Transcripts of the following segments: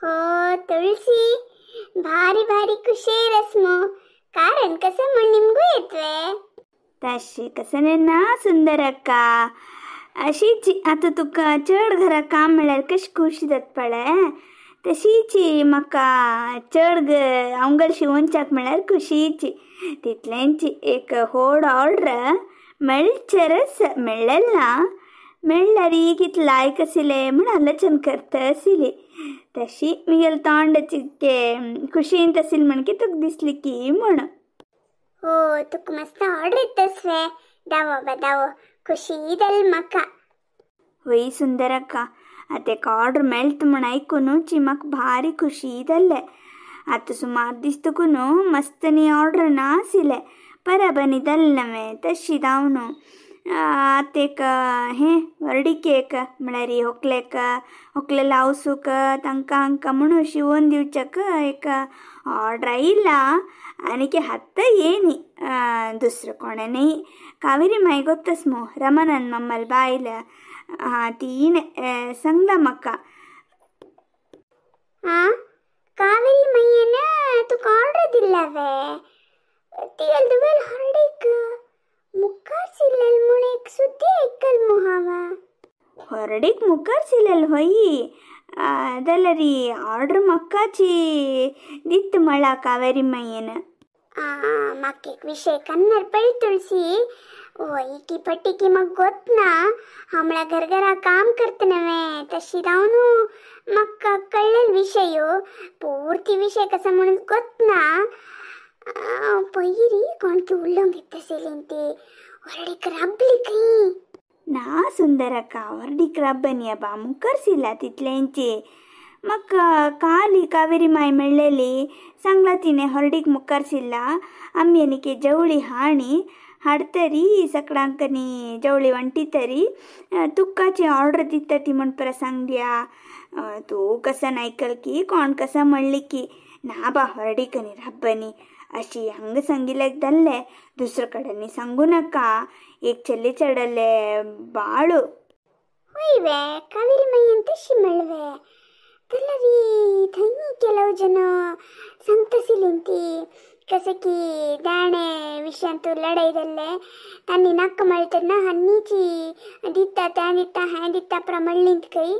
हो तुळसी, भारी भारी खुशी रस्मो, कारण कसं म्हण निमगू येतवे? तशी कसं ना सुंदरक्का, अशीच आता तुका चड घरा काम म्हळ्यार कशी खुशी जाता पळय तशीची म्हाका चड अंगल शिवोनच्याक म्हळ्यार खुशीची. तितलेंची एक होड ऑर्डर मेळचेरच मेळ्ळेल ना, मेळ्ळ्यार कितले लायक आशिल्ले म्हूण आलोचन करता आशिल्ली. तशी मुगेले तोंड चिके खुशींत आशिल्ली म्हण की तुका दिसली की म्हूण. हो तुका मस्त ऑर्डर येतस्वे, दावो बा दावो, खुशी जाली म्हाका. वय सुंदरक्का, आतां एक ऑर्डर मेळटा म्हूण आयकुनूच म्हाका भारी खुशी जाल्लें. आतां सुमार दीस तुका न्हू मस्त न्ही ऑर्डर ना आशिल्लें, बराबनी जालें नवें तशी जावन न्हू. आतां एक हें व्हरडीक एक म्हळ्यार होकलेक होकले लावसूक तांकां हांकां म्हणून शिंवोन दिवच्याक एक ऑर्डर आयला आनीक हात्त येनी दुसरें कोणें न्ही, कावेरी माई गोत्तस मू रमानंद मम्मल बायल, तिणें सांगलां म्हाका. आं कावेरी मय्यन तुका ऑर्डर दिल्ला वे? तिगेल दुवेल हरडीक मुखार सिल्लेल म्हूण एक सुद्दी आयकल मू हांव. ಹೊರಡಿಗೆ ಮುಖಾರ್ ಸಿಲ್ಲಲ್ ಹೊಯ್ಯಿ जाल्यार ऑर्डर म्हाकाची दित म्हळा कावेरी मय्यन. म्हाका एक विशय कन्नर पळय तुळसी, की पट्टी म्हाका गोतना, हांव म्हळ्यार घरघरा काम करता नवें, तशी जावन म्हाका कळ्ळेल विशय, पूर्ती विशय कसा म्हणून गोतना. पयरी कोणकी उलोवंक येता आशिल्ली ती व्हडीक राबली खंय. ना सुंदरक्का, व्हडीक रब्बनी बा मुखरसिला तितलेंची. म्हाका काली कावेरी माय मेळ्ळेली, सांगला तिणें हरडीक मुखरसिल्ला आमी आनीक जवळी हाणी हाडतरी सकडांकनी जवळी वंटीतरी तुकाची ऑर्डर दिता ती म्हण परा सांगल्या. तूं कसा आयकल की कोण कसा म्हणली की ना बा हरडीकनी रब्बनी अशी हांगा सांगिल्ल्याक जाल्लें, दुसरे कडेन सांगू नाका. एक चली चडले बाळू. होय वे कावेरी मय्यन तशी म्हणवे जाल्यार थंय ಕೆಲವು ಜನ ಸಂತಸಿಲಿಂತಿ कसं की दाणे विशयांत लढाई जाल्ले तांणी नाका मेळटना हन्नीची दिता त्या दिता हें दिता प्र म्हणलींत खंय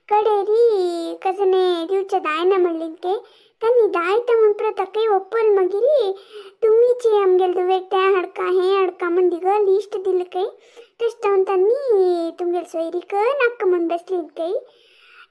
कडेरी कसने दिवचें जायना म्हणलींत खंय तांणी दायता म्हूण प्र ताकाय ओप्पल. मागीर तुमीची आमगेले दुवेक तें हाडका हें हाडका म्हूण दिगो लिस्ट दिलें खंय, तशें जावन तांणी तुमगेले सोयरीक नाका म्हूण बसलींत खंय.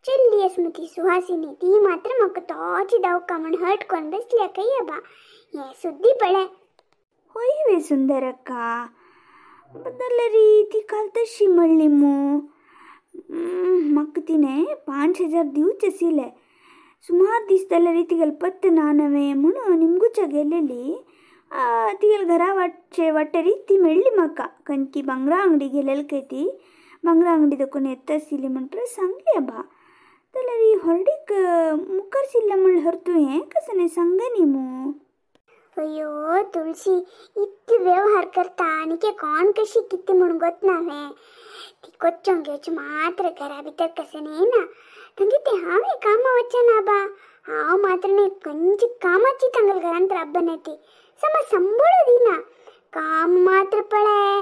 चल्ली आसा ती सुहासिनी ती मात्र म्हाका तोची दावका म्हूण हर्ट कोन्न बसल्या खंय आबा, हें सुद्दी पळय. होय वे सुंदरक्का, जाल्यार ती काल तशी म्हणली मू. म्हाका तिणें 5000 दिवचे आशिल्ले, सुमार दीस जाल्यार तिगेले पत्त ना नवें म्हणून निमगुच्या गेलेली. तिगेले घरा वाटचे वाटेर ती मेळ्ळी म्हाका, खंयची भांगरा अंगडी गेलेली खंय ती भांगरा अंगडी दाखोवन येता आशिल्ली म्हणटकीर सांगली आबा. जाल्यार हरडीक मुखार सिल्ला म्हणल्यार तूं हें कसं न्ही सांगनी मू. अय्यो तुळशी, इतले व्यवहार करता आनी कोण कशी कितें म्हूण गोतना वे. ती कोच्चोंक घेवची मात्र घरा भितर कसं न्ही ना तांगे तें हांवें कामां वचना बा, हांव मात्र न्ही खंयची कामाची तांगेले घरांत राबना ती समज संबळू दिना. काम मात्र पळय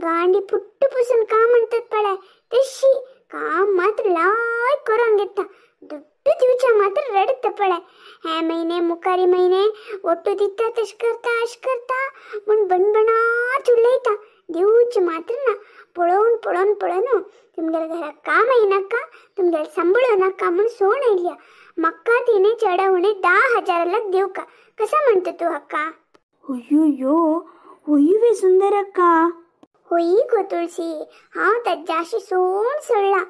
गांडी फुट्टू पसून काम म्हणतात पळय तशी काम मात्र लाय करून घेता, दुड्डू दिवच्या मात्र रडत पळय. हे महिने मुखारी महिने ಒಟ್ಟು ದಿತ್ತ तश करता अश करता म्हूण बणबणाच उलयता, दिवचे मात्र ना. पळोवन पळोवन पळोवन तुमगेल्या घराक काम येनाका तुमगेले संबळ नाका म्हूण सोण येयल्या म्हाका. तिणें चेडा उणें 10,000 लाख दिवका कसो म्हणटा तूं हाका? अय्यो होय वे सुंदरक्का. होय गो तुळसी, हांव ताज्याशी सोण सोडला.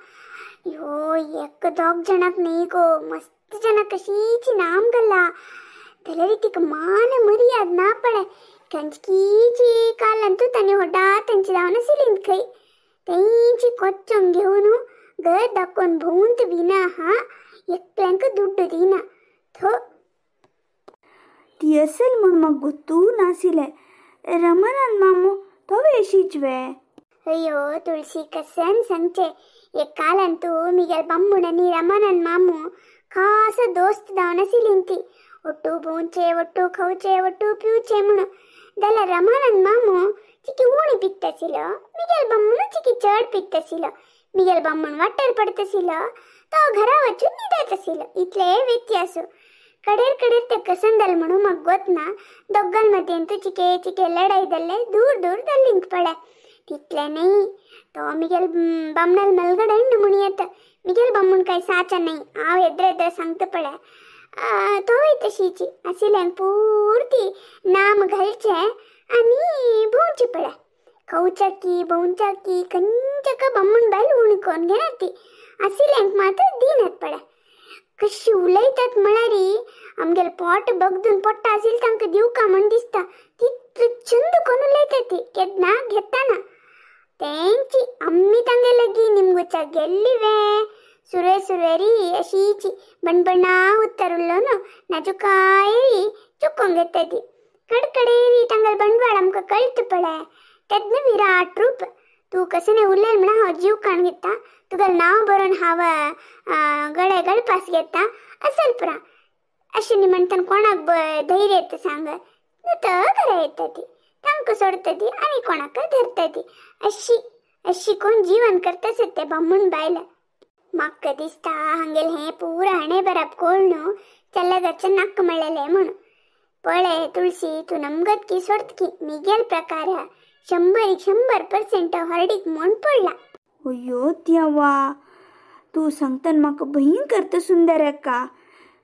यो एक दोग जाणांक न्ही गो, मस्त जाणां कशीची नाम घाला जाल्यार तिका मान मर्याद ना पळय. कंचकीची काल तूं तांणी होडा तांची जावन आशिल्ली खंय तेंची कोच्चोंक घेवन घर दाखोवन भोंवत बी ना हा, एकल्यांक दुड्डू दिना थो. ती असेल म्हूण म्हाका गोत्तू नाशिल्लें. रमानंद मामू तो वेशीच वे? अय्यो तुळसी कसन सांगचें, एक कालान तूं मिगेल बाम्मूण आनी रमानंद मामू खासा असो दोस्त जावन आशिल्ली ती. ಒಟ್ಟು भोंवचे ಒಟ್ಟು खावचे ಒಟ್ಟು पिवचे म्हणून. जाल्यार रमानंद मामू चिकी उणी पित्ताशिलो, मिगेल बामूण चिकी चड पित्ताशिलो. मिगेल बामूण वाटेर पडताशिलो, तो घरा वचून न्हिदताशिलो. इतले व्यत्यास. कडेर कडेर ते कसन जालें म्हणून म्हाका गोत ना. दोगां मदेन तूं चिके चिके लढाई जाल्ले दूर दूर जाल्ली पळय. तितलें न्ही, तो मिगेल बामणाल मलगड हण्ण म्हूण येता. मिगेल बामूण काय साचा न्ही, हांव येद्रे येद्रे सांगता पळय. तोय तशीची आशिल्ल्यान पुर्ती नाम घालचें आनी भोंवचें पळय. खावच्याकी भोंवच्याकी खंयच्याका बामण बायल उणी करून घेना ती. आशिल्ल्यांक मात्र दिनात पळय. कशी उलयतात म्हळ्यार आमगेलें पोट बगदून पडटा आशिल्लें तांकां दिवका म्हण दिसता. तितलो चंद करून उलयतात ती केन्ना घेतना. तेंची आमी तांगे लागीं निमगुच्या गेल्ली वे सुरवे सुरवेरी अशीची बणबणा उत्तर उल्लोन नाजुकायेरी चुकोवन घेता ती. कडकडेरी तांगेलें बंडवाळ आमकां कळटा पळय. तेन्ना विराट रूप तूं कसलें उलय म्हणून हांव जीव काण घेता. तुगेलें नांव बरोवन हांव गळे गळपास घेता असल पुरा. अशें न्ही म्हणटना कोणाक धैर्य येता सांग. न्हू घरा येता ती, तांकां सोडटा ती आनी कोणाक धरता ती. अशी अशी कोण जीवन करता ते बामूण बायल. म्हाका दिसता हांगेलें हें पुरा हाणें बराब कोण न्हू चल्लगाचें नाक म्हणलेलें म्हणून. पळय तुळशी, तूं नमगत की सोडत की मिगेल प्रकार 100% हरडीक म्हूण पडला. अय्यो देवा, तूं सांगतना म्हाका भयंकर करता सुंदर अक्का.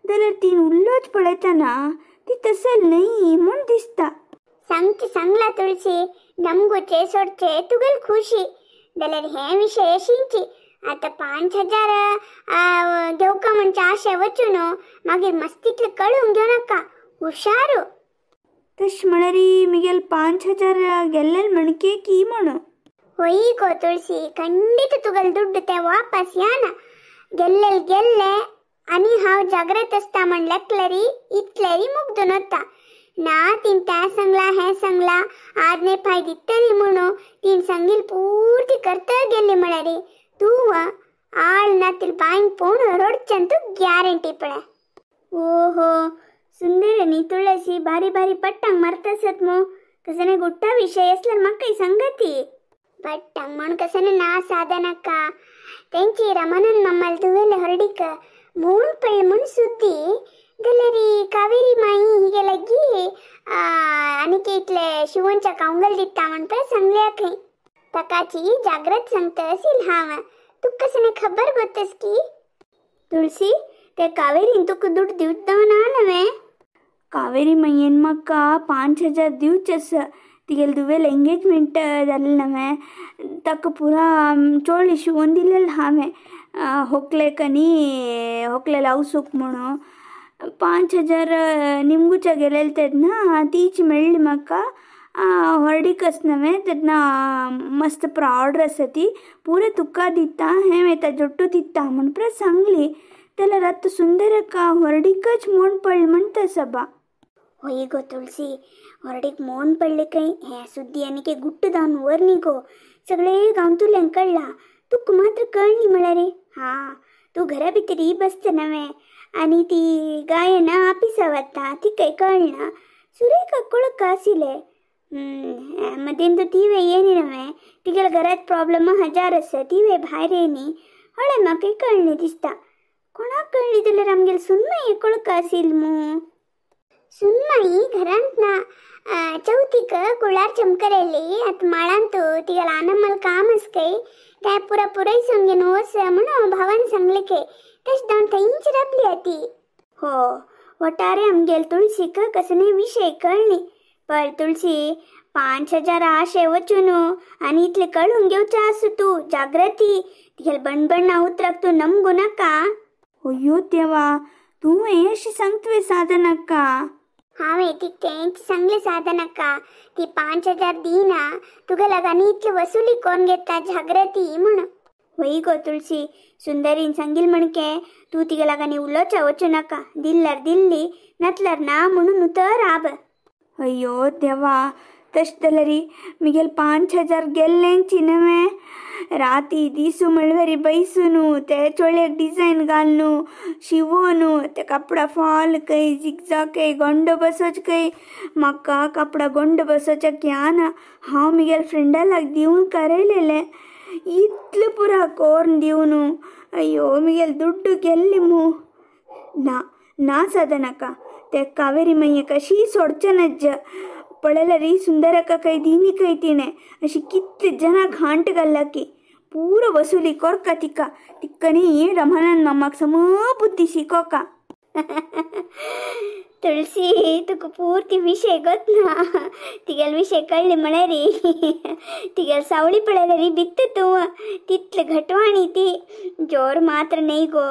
जाल्यार तीन उल्लोच पळयतना ती तसल न्ही म्हूण दिसता. सांगचे सांगला तुळशी, नमगुचे सोडचे तुगेल खुशी. जाल्यार हे विशय अशींची आतां 5000 घेवका म्हणचे आशे वचून मागीर मस्तीतले कळूंक घेवं नाका. हुशारू. तशें म्हळ्यार मिगेल 5000 गेल्ले म्हणके की म्हणून. होय गो तुळशी, खंडीत तुगेल दुड्ड ते वापस याना. गेल्ले गेल्ले आनी हांव जाग्रत आसता म्हण लेखलेरी इतलेरी मुग्दून वता. ना तीन तें सांगला हें सांगला आदने पाय दितली म्हणून तीन सांगील पुर्ती करता गेल्ली म्हळ्यार तूं आळ नातील बांयक पोवन रडचें तूं ग्यारंटी पळय. ओहो सुंदर न्ही तुळशी, बारी बारी पट्टांक मारता मू. कसने गुट्टा विशय आसल्यार म्हाकाय सांगती. पट्टांक म्हण कसने ना साधनाका. तेंची रमानंद मामाल धुवेले हरडीक म्हूण पळय म्हूण सुद्दी जाल्यार कावेरी माई हिगे लागीं आनीक इतले शिवोनच्या कावंगल दिता म्हण पळय सांगल्या खंय. ताकाची जाग्रत सांगता आशिल्लें हांव. तुका कसने खबर गोतस की? तुळशी, ते कावेरीन तुका दुड्ड दिवता ना नवें? कावेरी मायेन म्हाका 5000 दिवचे आसा. तिगेले धुवेल एंगेजमेंट जालें नवें, ताका पुरा चोळी शिवोन दिलेलें हांवें होकलेक आनी होकले लावसूक म्हणून. 5000 निमगुच्या गेलेले तेन्ना तीच मेळ्ळी म्हाका. हळडीक आसा नवें तेन्ना मस्त पुरा ऑर्डर आसा ती पुरा तुका दिता हें येता जोट्टू दिता म्हूण पुरा सांगली. जाल्यार आतां सुंदर अक्का हळडीकच म्हूण पडलें म्हणटा सभा. होय गो तुळशी, हळडीक मोन पडले खंय. हें सुद्दी आनी के गुट्ट जावन वर न्ही गो, सगळे गांवतुल्यांक कळ्ळां. तुका मात्र कळ्ळी म्हळ्यार हां तूं घरा भितर बसता नवें आनी ती गायना आपिसा वता तिकाय कळना. सुरेखा कळक आशिल्लें. मदेन तो ती वे येनी नवें, तिगेल्या घरात प्रॉब्लम हजार आसा, ती वे भायर येनी हळ्ळे म्हाकाय कळ्ळी दिसता. कोणाक कळ्ळी जाल्यार आमगेले सुनमाई कळक आशिल्लें मू. सुनमाई घरांत ना. चवथीक कुळार चमकरेली आतां माळांत तिगेले आनमल काम आसा खंय ते पुरा पुरय घेवन वच म्हणून भावान सांगलें खंय. तशें जावन थंयच राबली ती. हो वटारे आमगेले तुळशीक कसले विशय कळ्ळी. पळ तुळशी, 5000 आशे वचून आनी इतले कळून घेवचें आसूं तूं जाग्रती. तिगेले बणबणा उतराक तूं नमगू नाका. अय्यो देवा, तूं हें अशें सांगता साधनाका. हांवें तिका तेंच सांगलें साधनाका, ती 5000 दिना तुगे लागीं इतली वसुली करून घेता जाग्रती म्हूण. वय गो तुळशी, सुंदरीन सांगील म्हणके तूं तिगे लागीं उलोवच्या वचूं नाका. दिल्ल्यार दिल्ली नातल्यार ना म्हणून उतर राब. अय्यो देवा, तशें जाल्यार मिगेल 5000 गेल्लेंची नवें राती दिसू म्हणल्यार बैसून ते चोळयेक डिजायन घालून शिवोन ते कपडा फॉल कय जिगजा कय गोंडो बसोच कय. म्हाका कपडा गोंडो बसोवच्या ज्ञान हांव मिगेल फ्रेंडाक दिवन करयलेलें इतलें पुरा कोर्न दिवन. अय्यो मिगेल दुड्डू गेल्ली मू. ना ना साधनाका ते कावेरी मैया कशी सोडचें नज्ज पळयल्यार सुंदरक्का कय दिनी कय तिणें अशी कितले जनां घांट घाल्ला की पुरो वसुली कोरका तिका. तिका न्ही रमानंद मामाक सम बुद्धी शिकोका. तुळसी तुका पूर्ती विशय गोत ना. तिगेल विशय कळ्ळी म्हळ्यार तिगेल सावळी पळयल्यार भित्त तूं तितले घटवाणी ती. जोर मात्र न्ही गो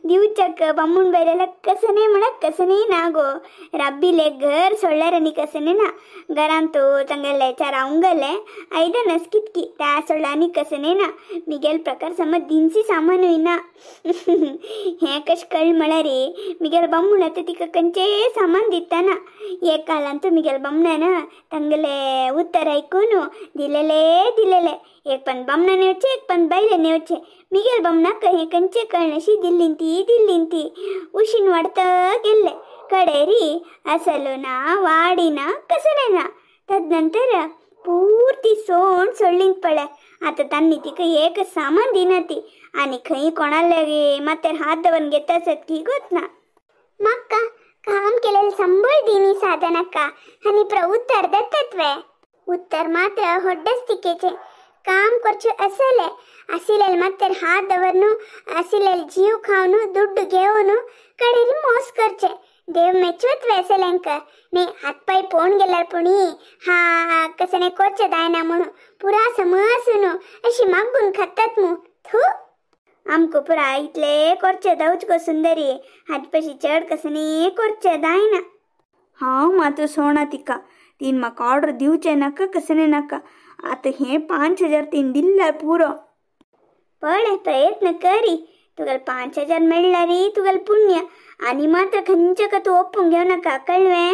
दिवचक बामूण बैल्याला कसं नाही म्हणत कसं नाही ना गो. राब्बिले घर सोडल्यार आनी कसं नाही ना. घरांत तांगेले चार रावंगले आयदनस कितकी त्या सोडल्या आनी कसं नाही ना. मिगेल प्रकार समज दिनसी सामानूय ना. हें कशें कळ्ळें म्हळ्यार मिगेल बामूण आतां तिका खंयचेय सामान दिताना. एक कालांतू मिगेल बामणान तांगेले उत्तर आयकून दिलेले दिलेले एक पण बामणा नेवचे एक पण बायले नेवचे. मिगेल बामणाक हें खंयचें कळनाशी दिल्लीन ती दिल्लीन ती उशीन वाडत गेल्ले कडेरी असलो ना वाडी ना कसलें ना. तदनंतर पूर्ती सोण सोडलीन पळय. आतां तांणी तिका एक सामान दिना ती आनी खंय कोणाले मात्यार हात दवरून घेता आसत की गोत ना. म्हाका काम केलेले संबळ दिनी साधनक्का आनी प्र उत्तर दत्तत्वे उत्तर मात्र होड्डस्तिकेचे काम करचे असले असिलेल मात्यार हात दवरनु असिलेल जीव खावनु दुड्डू घेवनु कडेरी मोस करचे. देव मेचवत वेसलेंक न्ही हातपाय पोवन गेल्यार पुणी हा कसं नाही कोरचे जायना म्हणून पुरा समसून अशी मागून खातात मू. थू आमकां पुरा इतले करचे जावच गो सुंदरी हात पशी चड कसं न्ही करचे जायना. हांव मात सोणा तिका तीन म्हाका ऑर्डर दिवचें नाका कसं न्ही नाका. आतां हें 5000 तीन दिल्ल्यार पुरो. पळय प्रयत्न करी तुगेल 5000 मेळ्ळ्यार तुगेल पुण्य आनी मात्र खंयच्या का तूं ओपूंक घेवं नाका कळ्ळें.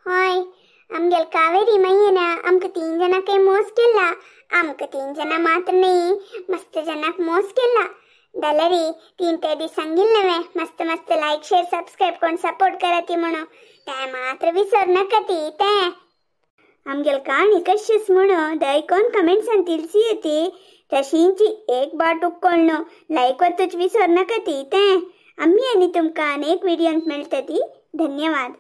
हय आमगेल कावेरी मैयेन आमकां 3 जाणांकय मोस केला. आमकां 3 जाणां मात्र न्ही मस्त जाणांक मोस केला. जाल्यार तीन त्या दीस सांगिल्लें नव्हे मस्त मस्त लायक शेअर सबस्क्रायब करून सपोर्ट करा ती म्हणून तें मात्र विसर नाका ती. तें आमगेल काणी कशीच म्हणून दयकोन कमेंट्सान तिलसी येती तशींची एक बाट उक्कोळनो लायक वतूच विसर नाका ती. तें आमी आनी तुमकां अनेक व्हिडियोंत मेळटा ती. धन्यवाद.